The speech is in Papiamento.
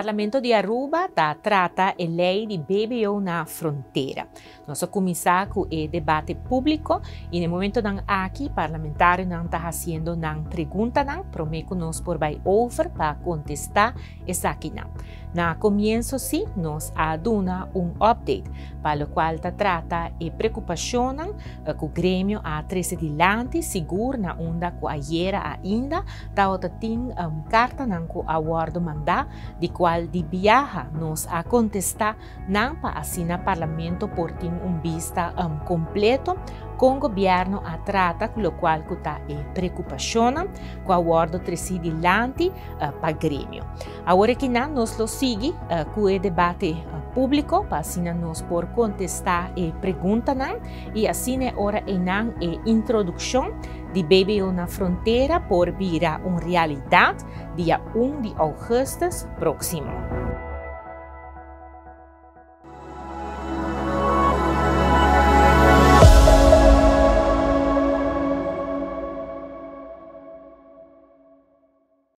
Parlamento di Aruba ta trata e ley di BBO na frontera. Nos a cuminsa cu e debate publico y na e momentonan aki parlamentarionan ta haciendo nan preguntanan prome cu nos por bay over pa contesta esakinan. Na comienso si nos a duna un update pa locual ta trata e preocupacionnan cu gremio a trece dilanti sigur na unda cu ayera ainda tabata tin cartanan cu a wordo manda di cual di biaha nos a contesta nan pa asina Parlamento por tin un bista completo con Gobierno a trata cu locual cu ta e preocupacionnan cu a wordo treci dilanti pa gremio. Awor akinan nos lo sigui cu e debate publico pa asina nos por contesta e preguntanan y asina e ora eynan e introduccion di BBO na frontera por bira un realidad dia 1 di augustus proximo.